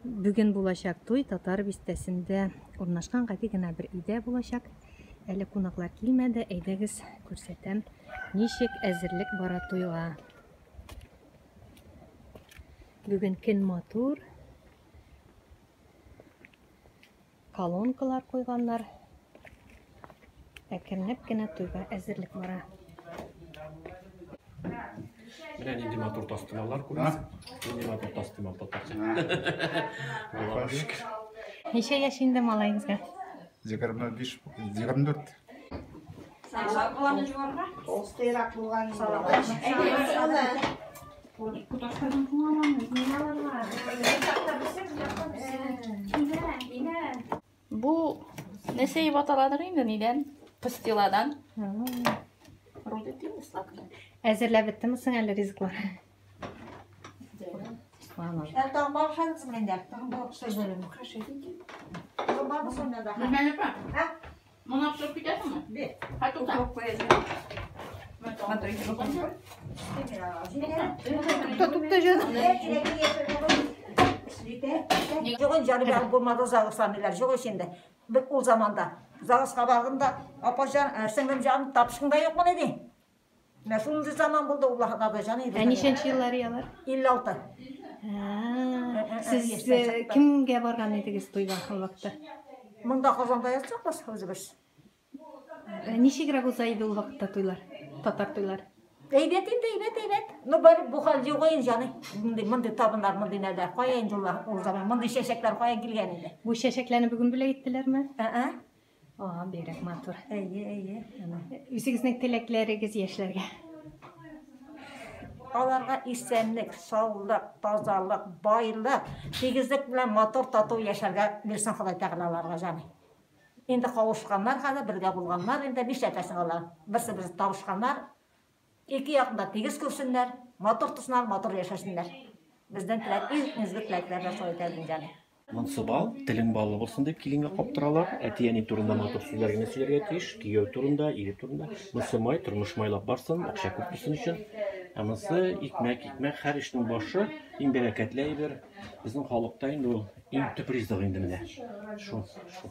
Бүген булачак туй Татар бистәсендә урнашкан гади генә бер өйдә булачак. Әле кунаклар килмәде, әйдәгез күрсәтәм, ничек әзерлек бара туйга. Бүген көн матур. Колонкалар куйганнар. Әкренләп кенә туйга әзерлек бара. Менә нинди матур тастымаллар күрәсең. Нинди матур тастымал татарча. Аллага шөкер. Ничә яшь инде малаегызга? 25, 24. Толстыйрак булган. Бу нәрсә дип аталадыр инде, нидән? Пастиладан. Рулет димме, сладкий. Әзерләп беттеме соң әле ризыклар? Гөлмән апа. Моны апшырып китәсеңме? Хай, тукта. Тукта, җаным. Юк, җаным, булмады загысланылар. Юк инде. Бер ул заманда. Загыска бардым да, апаҗан, сеңлем җаным, тапшың да юкмы ди. Менә шундый заман булды ул вакытларда, җаным. Ә ничәнче еллар ялар? 56. Сез кемгә барган идегез туйга ул вакытта? Монда Казанда ятсак үзебез. Ничегрәк уза иде ул вакытта туйлар? Татар туйлар. Әйбәт инде, әйбәт, әйбәт. Ну, бар бу хәл юк инде, җаным. Мондый, мондый табыннар, мондый нәләр. Кая инде ул заман? Мондый чәчәкләр кая килгән инде? Бу чәчәкләрне бүген бүләк иттеләрме? Ә-ә. А, бигрәк матур. Әйе, әйе. Үзегезнең теләкләрегез яшьләргә. Аларга исәнлек, саулык, тазалык, байлык, тигезлек белән матур тату яшәргә бирсен Ходай Тәгалә аларга, җаным. Инде кавышканнар хәзер, бергә булганнар инде, нишләтәсең алар? Берсе-берсе табышканнар. Ике якында тигез күрсеннәр, матур торсыннар, матур яшәсеннәр. Бездән теләк, иң изге теләкләр дә шулай итәбез, җаным. Монсы бал, телең баллы булсын дип киленгә каптыралар. Әти-әни турында матур сүзләр генә сөйләргә тиеш, кияү турында, ире турында. Монсы май, тормыш майлап барсын, акча күп булсын өчен. Ә монсы икмәк, икмәк һәр эшнең башы, иң бәрәкәтле әйбер. Безнең халыкта инде ул иң төп ризык инде менә. Шу, шу.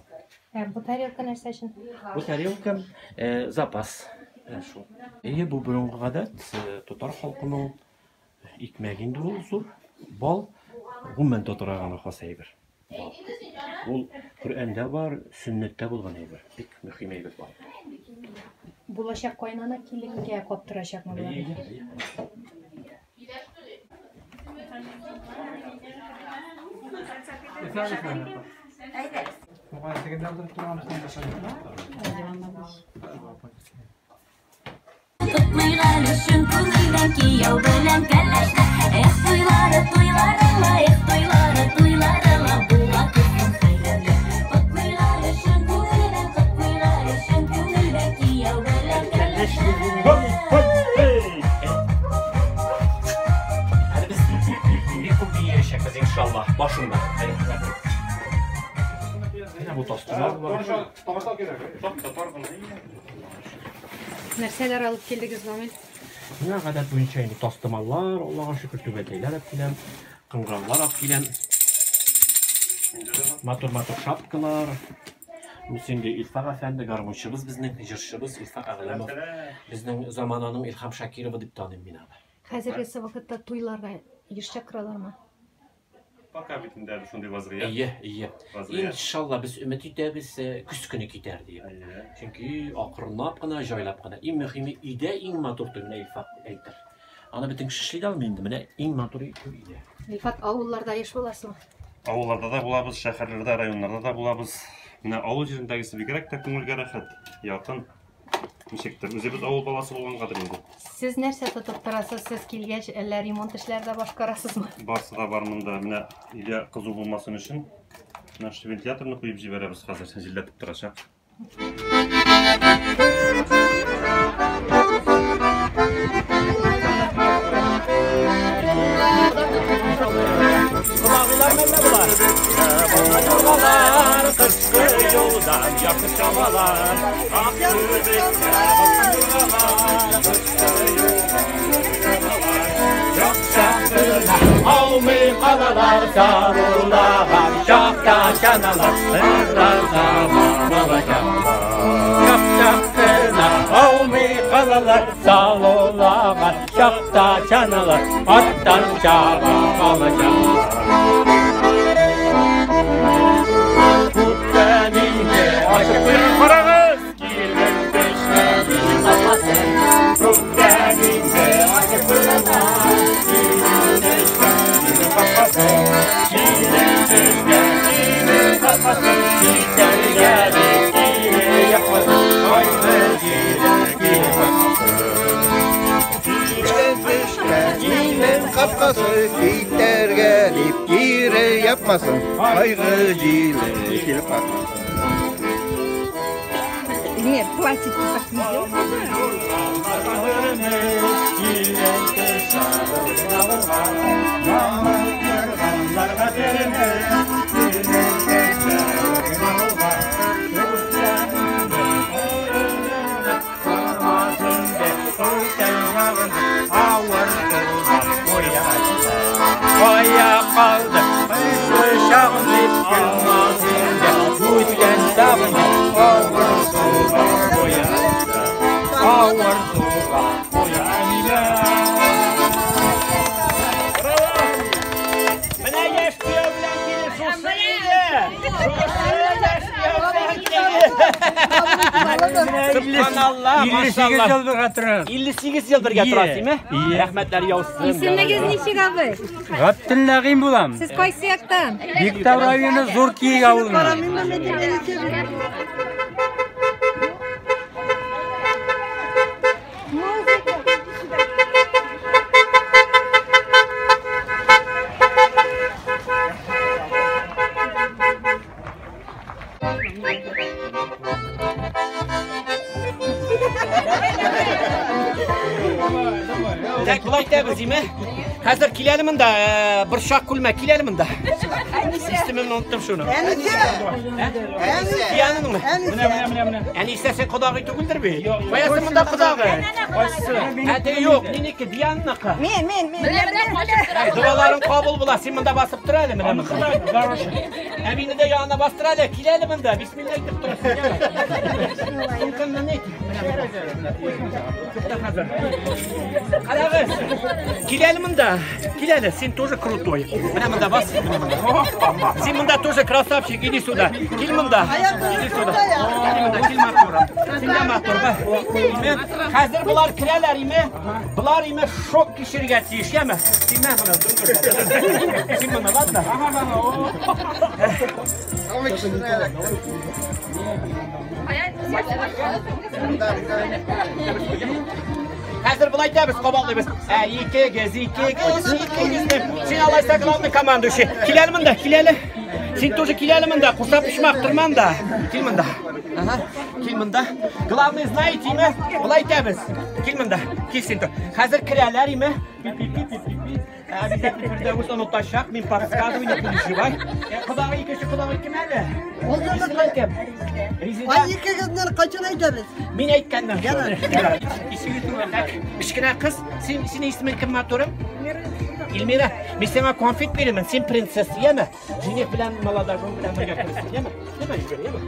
Ә бу тарелка нәрсә өчен? Бу тарелка запас. Шул. Әйе, бу борынгы гадәт, татар халкының икмәк инде ул зур. Бал гомумән татарга гына хас әйбер. Бал. Ул Коръәндә бар, сөннәттә булган әйбер. Бик мөһим әйбер бал. Булачак кайнана киленгә каптырачакмы боларны? Тотмыйк әле чын күңелдән кияү белән кәләшне. Эх, туйлары, туйлары ла, эх, туйлары, туйлары ла, була күрсен хәерле. Тотмыйк әле чын күңелдән, тотмыйк әле чын күңелдән кияү белән кәләшне. Әле без бик күп биячәкбез, иншалла, башында. Менә бу тастымал бар. Нәрсәләр алып килдегез, Гамил? Менә гадәт буенча инде тастымаллар, Аллага шөкер, түбәтәйләр алып киләм, кыңгыраулар алып киләм. Матур-матур шапкалар. Бу инде Илфак әфәнде, гармунчыбыз безнең, җырчыбыз Илфак Әгъләмов. Безнең замананың Илһам Шакировы дип таныйм мин аны. Хәзерге вакытта туйларга еш чакыралармы? Пока бит инде әле шундый вазгыять. Әйе, әйе. Вазгыять. Иншалла без өмет итәбез, көз көне китәр диеп. Әйе. Чөнки акрынлап кына, җайлап кына. Иң мөһиме өйдә иң матур туй, менә Илфак әйтер. Аны бөтен кеше эшли дә алмый инде, менә иң матур туй өйдә. Илфат, авылларда еш буласыңмы? Авылларда да булабыз, шәһәрләрдә, районнарда да булабыз. Менә авыл җирендәгесе бигрәк тә күңелгә рәхәт, якын. Ничектер, үзебез авыл баласы булгангадыр инде. Сез нәрсә тотып торасыз? Сез килгәч, әллә ремонт эшләре дә башкарасызмы? Барсы да бар монда. Менә өйдә кызу булмасын өчен менә шушы вентиляторны куеп җибәрәбез хәзер, җилләтеп торачак. Колагыйлар мәллә болар? Юргалар, кышкы юлдан яхшы чабалар. Ак күбеккә баткан юргалар, кышкы юлдан чабалар. Яхшы алмый калалар, сарыла. Атта чаналар Чак-чак кына аумый калалар, Салулаган чакта чаналар, Аттан чаба алачаклар. Күптән инде ачык бер карагыз, Килен төшкән капкасы. Күптән инде ачык бер Килен төшкән капкасы. Килен төшкән капкасы. Китәргә дип кире якмасын, Кайгы җиле килеп капкасы. Килен төшкән килен капкасы, Китәргә дип кире япмасын, Кайгы җиле килеп капмасын. Нет, платье так не Кая калды шагым дип көлмәсен үткән тагын авыр суга куя, авыр суга куя. Менә яшь кияү белән килен шушы инде. Шушы яшь кияү белән килен. Субханалла, машалла. 58 ел бергә торабыз. 58 ел бергә торасызмы? Рәхмәтләр яусын. Исемегез ничек, абый? Габделнәгыйм булам. Сез кайсы яктан? Биктау районы Зур Киек авылыннан. Так, болай итәбез, име? Хәзер киләле монда, борчак күлмәк киләле монда. Исемемне оныттым шуны. Әнисе! Диананыңмы? Менә, менә, менә, менә. Әнисе син кодагый түгелдер бит? Каясы монда кодагый? Кайсы? Ә, юк, минеке, Диананыкы. Мин, мин, мин. Әй, Дуаларың кабул була. Син монда басып тор әле, менә монда. Ә мине дә янына бастыр әле. Кил әле монда. Бисмилла әйтеп торасың. Сумкаңны ни? Тукта хәзер. Карагыз. Кил әле монда. Кил әле, син тоже крутой. Менә монда бас. Менә монда. Син монда тоже красавчик, иди сюда. Кил монда. Иди сюда. Кил монда, кил матурым. Син дә матур, ба. Име, хәзер болар керәләр име? Болар име шок кичерергә тиеш, яме? Син мә моны, дөңгер. Син моны, ладно? Хәзер болай итәбез, кабатлыйбыз. Ә, икегез, икегез, икегезне. Син алайса главный командующий. Кил әле монда, кил әле. Син тоже кил әле монда, курсап почмак тор монда. Кил монда. Ага, кил монда. Главный, знаете, име? Болай итәбез. Кил монда. Кил син тор. Хәзер керәләр име? Пи-пи-пи-пи-пи. Обязательно Фирдәүс онытачак, мин подсказываю, не переживай. Кодагый икенче кодагый кем әле? Исеме кем? Резида. Ай икегезнең кайчан әйтәбез? Мин әйткәннән. Исеме түгел. Так, кечкенә кыз, син синең исемең кем матурым? Эльмира, мин сиңа конфет бирәмен, син принцесса, яме? Жених белән молодожен белән бергә керәсең, яме? Яме, Эльмира, яме?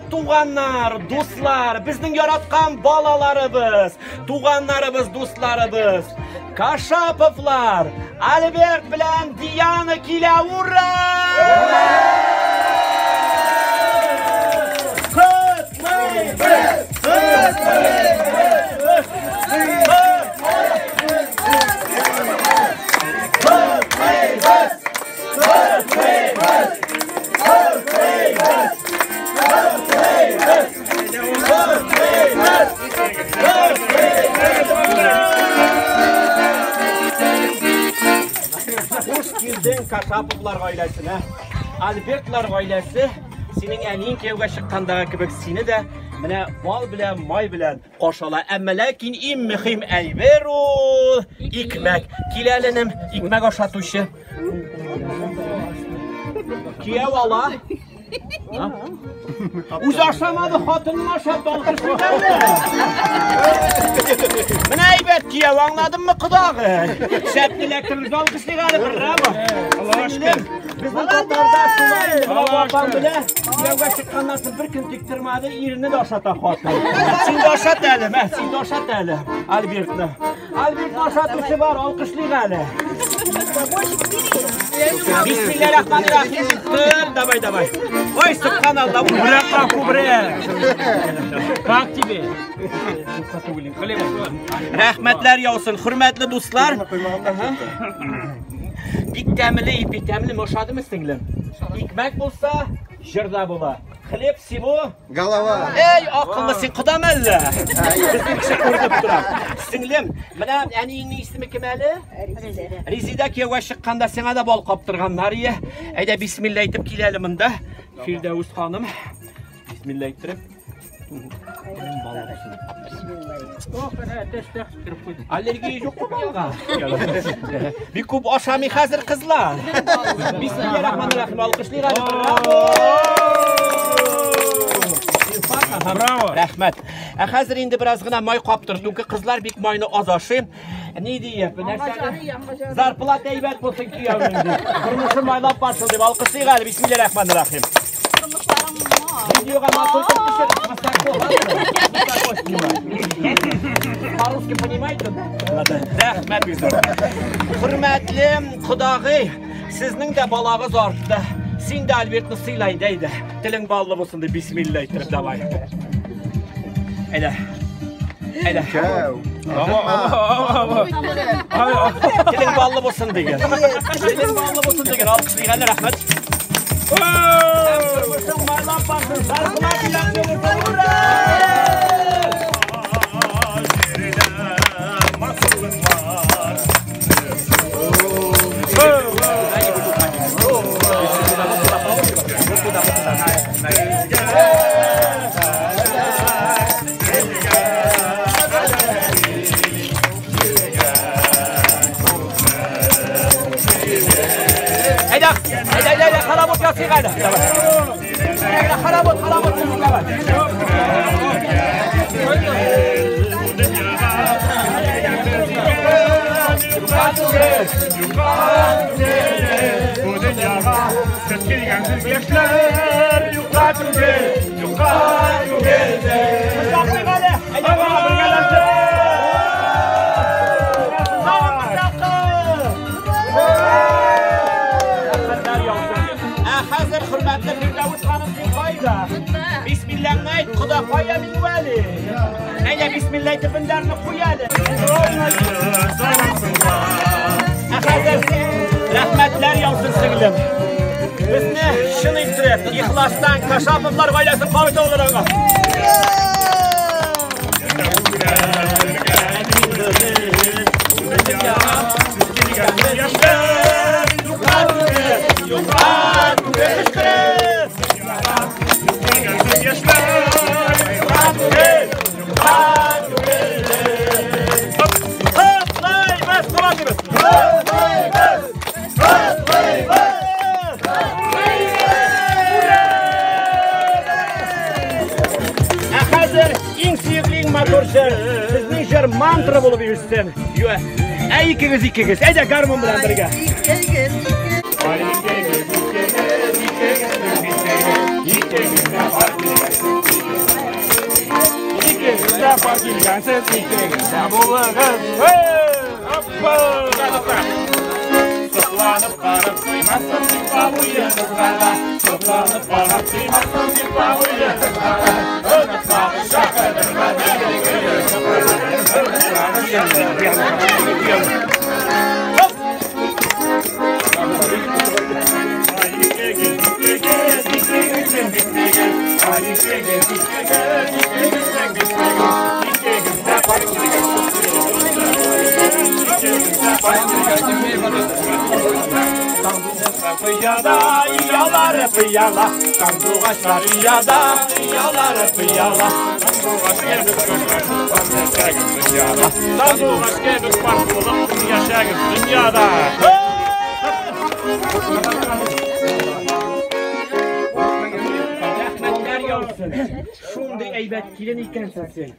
Туганнар, дуслар, безнең яраткан балаларыбыз, туганнарыбыз, дусларыбыз, Кашаповлар, Альберт белән Диана килә, ура! Котлыйбыз! Котлыйбыз! Котлыйбыз! Котлыйбыз! Котлыйбыз! Котлыйбыз! Котлыйбыз! Хуш килдең Кашаповлар гаиләсенә. Альбертлар гаиләсе синең әниең кияүгә чыккандагы кебек сине дә менә бал белән, май белән кашала. Әмма ләкин иң мөһим әйбер ул икмәк. Кил әле, энем, икмәк ашатучы. Кияү ала. Үзе ашамады, хатынын ашатты, алкышлыйк әле. Менә әйбәт кияү, аңладыңмы, кодагый? Шәп теләк телебез алкышлыйк әле, браво. Сеңлем, безнең татарда шулай инде, менә апам белә, кияүгә чыкканнан соң бер көн тик тормады, ирне дә ашата хатын. Син дә ашат әле, мә, син дә ашат әле, Альбертны. Альбертны ашатучы бар, алкышлыйк әле. Бисмиллахиррахманиррахим. Давай, давай. Ой, субханаллах, Күбрәк, күбрәк. Как тебе? Рәхмәтләр яусын, хөрмәтле дуслар. Бик тәмле, бик тәмле, ошадымы сеңлем? Икмәк булса, җыр да була. Хлеб всего голова. Эй, акыллы син кодам әллә? Безнең кеше күренеп тора. Сеңлем, менә әниеңнең исеме кем әле? Резида. Резида кияүгә чыкканда сиңа да бал каптырганнар ие. Әйдә бисмилла әйтеп кил әле монда. Фирдәүс ханым. Бисмилла әйттереп. Аллергия юкмы балга? Бик күп ашамый хәзер кызлар. Бисмиллахиррахманиррахим. Алкышлыйк әле. Браво! Браво! Рәхмәт. Ә хәзер инде бераз гына май каптыр. Чөнки кызлар бик майны аз ашый. Ни диеп, нәрсәне? Зарплата әйбәт булсын кияүнең дип. Тормышы майлап барсын дип алкышлыйк әле. Бисмиллахиррахманиррахим. Видеога матур итеп төшер. Высоко снимай. По-русски понимаете? Рәхмәт бик зур. Хөрмәтле кодагый, сезнең дә балагыз артты. Син дә Альбертны сыйла инде, әйдә. Телең баллы булсын дип бисмилла әйттереп давай. Әйдә. Әйдә. Телең баллы булсын диген. Телең баллы булсын диген. Алкышлыйк әле, рәхмәт. Тормышың майлап барсын, зарплата яхшы булсын. Ура! Әйдә, әйдә, әйдә, әйдә, хоровод ясыйк әле. Әйдә, хоровод, хоровод, давай. Bu dünyaga siz kelgansiz yoshlar, yuqqa tugul, yuqqa tugul. Alkışlayık әле. Әйдә, бергәләшеп. Ә хәзер хөрмәтле Фирдәүс ханым син кайда? Бисмиллаңны әйт, кода кая Минвәли? Әйдә бисмилла әйтеп мендәрне куй әле. Ә хәзер рәхмәтләр яусын сеңлем. Безне чын иттереп, ихластан Кашаповлар гаиләсен кабул итеп. Ә хәзер иң сөекле, иң матур җыр, безнең җыр мантра булып йөрсен. Ә икегез, икегез, әйдә гармун белән бергә. Икегез дә пар килгәнсез, икегез дә булыгыз. Оппа! Сокланып карап туймассың зифа буе кызга да. Сокланып карап туймассың зифа буе кызга да. Онытмагыз чакырырга Pıyada, yalar pıyala, Sanduğaçlar yada, yalar pıyala, Sanduğaç gelip dünyada, Sanduğaç gelip parkulup yaşayın dünyada. Рәхмәтләр әйбәт килен икәнсең син.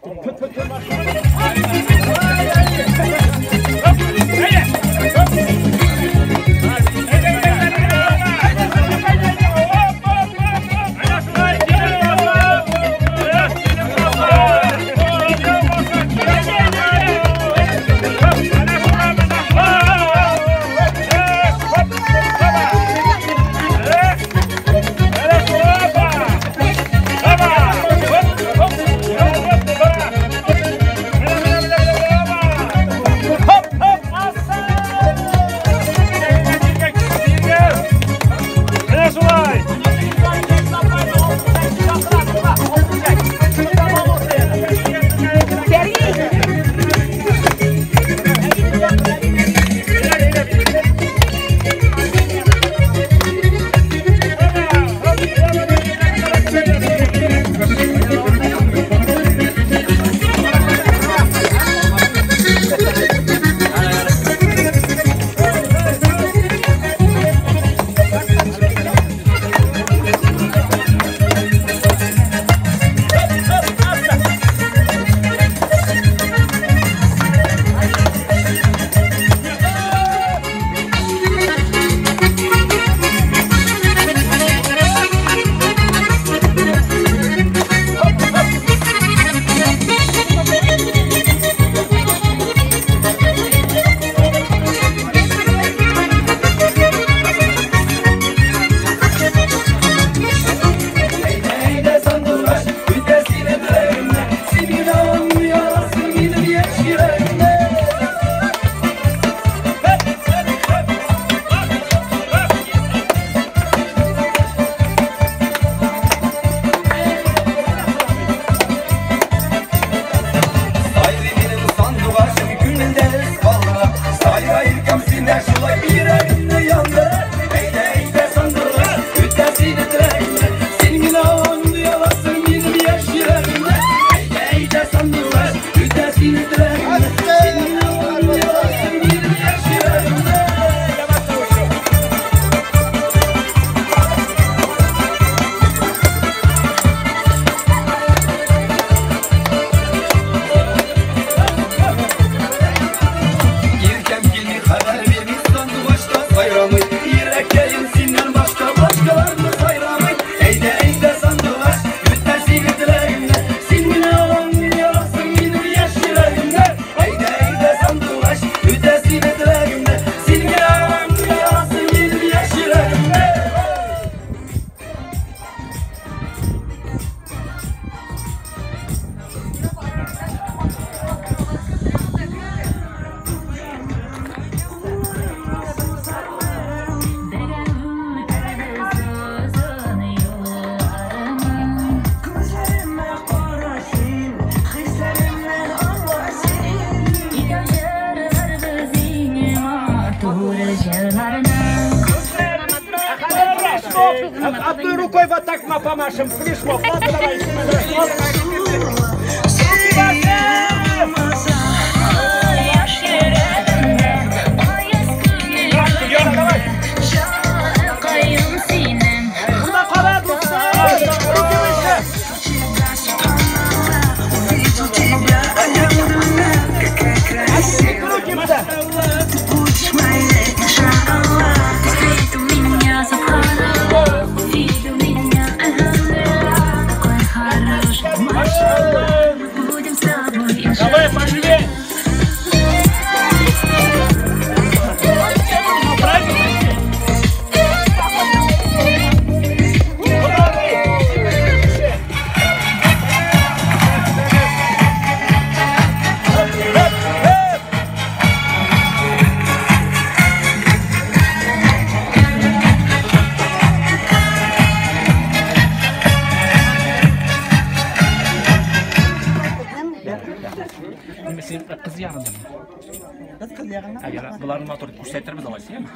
Одной рукой вот так помашем, флешмоб. Ладно, давай. Давай, поживее! Кыз ягында. Кыз ягында. Әгәр боларны матур итеп күрсәтербез алайса, яме?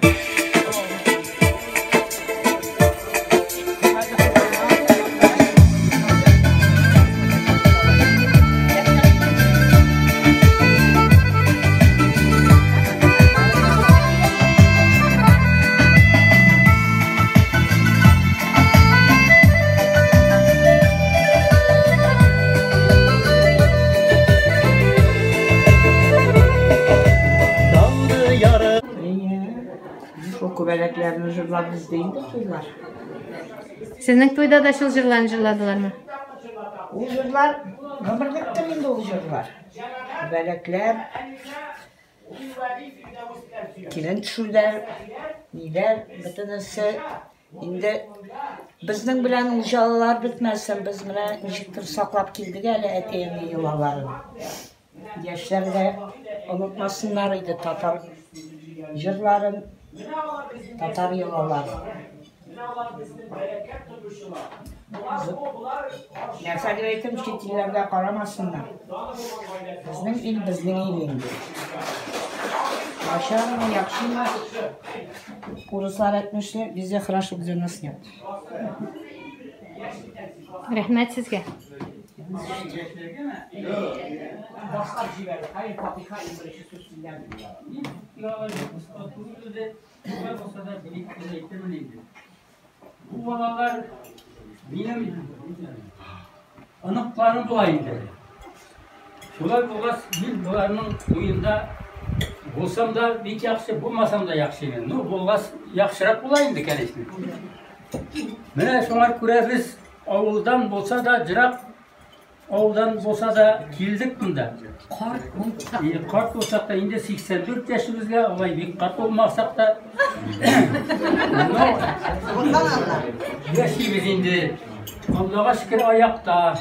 күбәләкләрне җырлап узды инде туйлар. Сезнең туйда да шул җырларны җырладылармы? Ул җырлар гомерлектер инде ул җырлар. Күбәләкләр, килен төшүләр, ниләр, бөтенесе инде безнең белән ул җалалар бетмәсен, без менә ничектер саклап килдек әле әти-әни йолаларын. Яшьләр дә онытмасыннар иде татар җырларын, татар йолаларын. Нәрсә дип әйтим, чит илләргә карамасыннар. Безнең ил безнең ил инде. Начармы, яхшымы, урыслар әйтмешли, везде хорошо, где нас нет. Рәхмәт сезгә. Бу балалар минем оныкларым була инде. Шулай булгач, мин боларның туенда булсам да бик яхшы, булмасам да яхшы инде. Ну, булгач, яхшырак була инде, конечно. Менә шуңа күрә без авылдан булса да, ерак авылдан булса да килдек монда. Карт булсак. Карт булсак та инде 84 яшебезгә, алай бик карт булмасак та. Но яшибез инде. Аллага шөкер, аякта.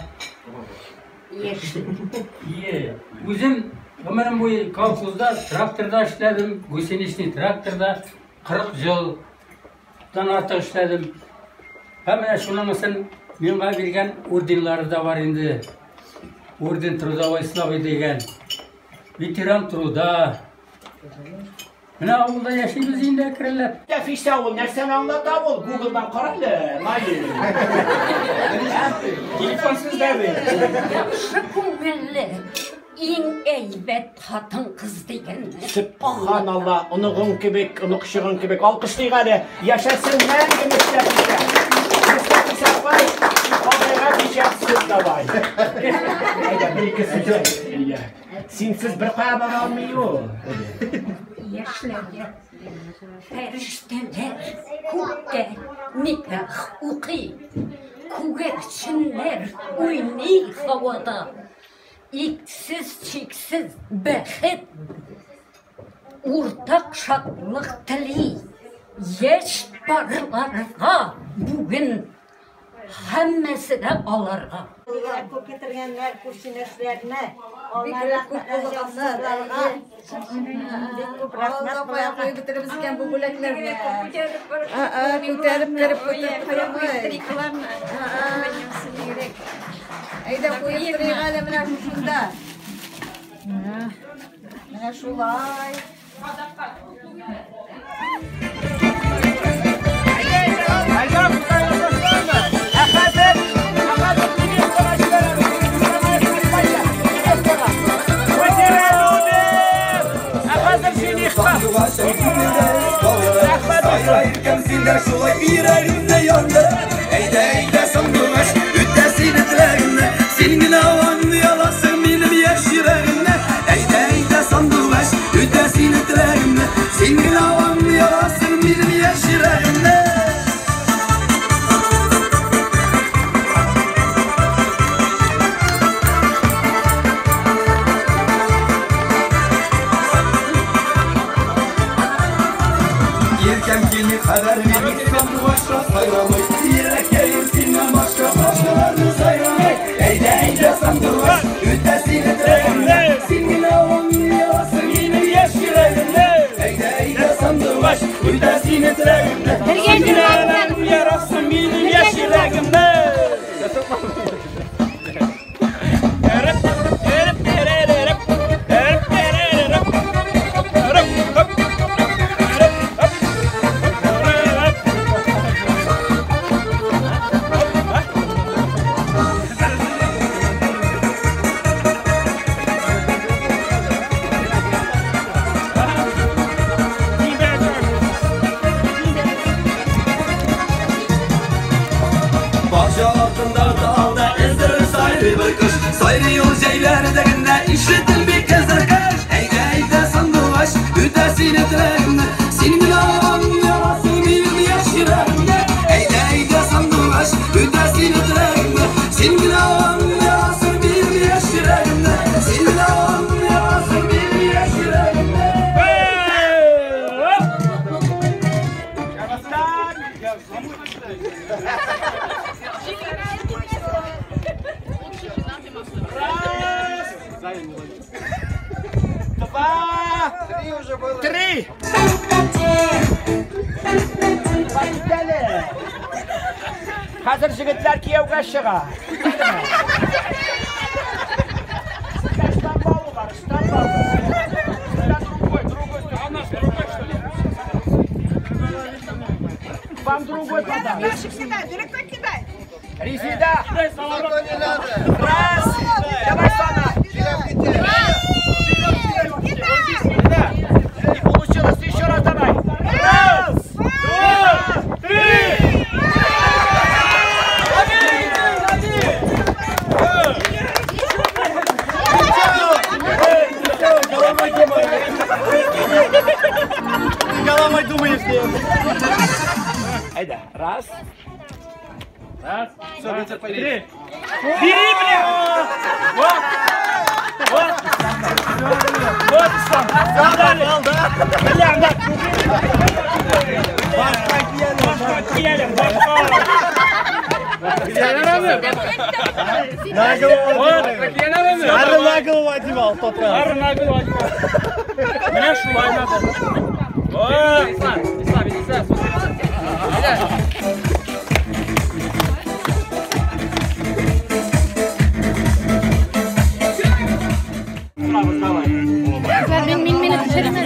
Ие. Үзем гомерем буе колхозда, тракторда эшләдем, гусеничный тракторда 40 елдан артык эшләдем. Һәм менә шуның өчен миңа биргән орденлары да бар инде. Орден трудовой славы дигән. Ветеран труда. Менә авылда яшибез инде әкренләп. Нәфисә ул нәрсәне аңлата ул? Гуглдан кара әле, Наил. Телефонсыз да бит. Яхшы күңелле, иң әйбәт хатын-кыз дигәнне. Сөбханалла, оныгың кебек, оныкчыгың кебек алкышлыйк әле. Яшәсен мәңге Мөстәфисә. Мөстәфисә апай, бабайга печать сүз давай. Әйдә, бер-ике сүз. Әйдә. Синсез бер кая бара алмый ул. Яшьләргә фәрештәләр күктә никах укый, күгәрченнәр уйный һавада. Иксез-чиксез бәхет, уртак шатлык тели яшь парларга бүген һәммәсе дә аларга. Күп китергәннәр күчтәнәчләрне. Алар күп булганнар. Бик күп рәхмәт. Кая куеп бетеребез икән бу бүләкләрне? Күтәреп кереп күтәреп. Әйдә куеп торыйк әле менә шушында. Менә шулай. Шулай йөрәгемне яндыра, әйдә, әйдә, сандугач, үтә сине теләгемне, син генә аңлый аласың минем яшь йөрәгемне. Әйдә, әйдә, сандугач, үтә сине теләгемне, син генә аңлый аласың минем яшь йөрәгемне. Иркәм килми хәбәр бирми, сандугачка сайрамый, йөрәккәем синнән башка башкаларны сайрамый. Әйдә, әйдә, сандугач, үтә сине теләгемне, син генә аңлый аласың минем яшь йөрәгемне. Әйдә, әйдә, сандугач, үтә сине теләгемне, син генә аңлый аласың минем яшь йөрәгемне. Бакча артында талда эздер сайрый бер кош, сайрый ул җәйләрдә генә ишетелми хәзер кыш. Әйдә, әйдә, сандугач, үтә сине теләгемне, син генә аңлый аласың. Два. Три уже было. Три. Байтәле. Хәзер җегетләр кияүгә чыга. Сездә штамбалы бар, штамбалы. Сездә другой, другой. А у нас другой, что ли? Вам другой подарок. Наших кидай, директор кидай. Резида. Раз. Давай, Сана. Не получилось, еще раз давай. Раз, два, три. Головой думаешь, нет. Айда, раз. Раз, Все, два, три. Бери, бля! Вот! Вот! Вот, Ислам! Бля, да! Башка киялем! Башка киялем! Башка! На голову одевал. Ары на голову одевал в тот раз. Ары на голову одевал. Меня шулай надо. Ислам, Ислам, иди сюда, смотри.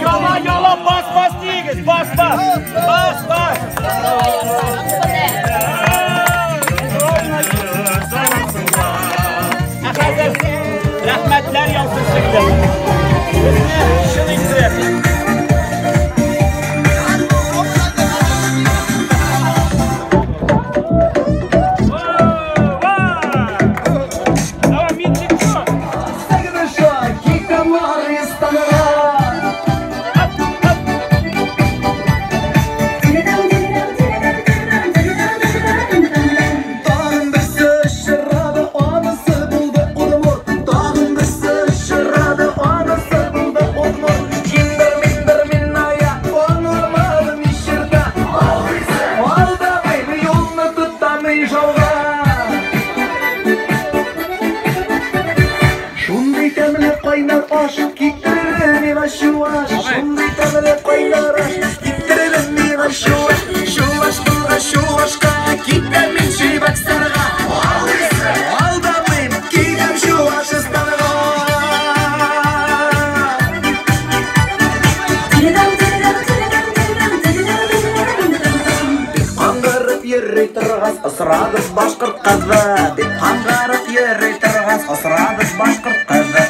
Яла, яла, бас, бас, дигез, бас, бас, бас, бас. Ә хәзер рәхмәтләр яусын сеңлем. Безне чын итеп. Осрадыш башкорт кызы, дип каңгырып йөри торган Осрадыш башкорт кызы.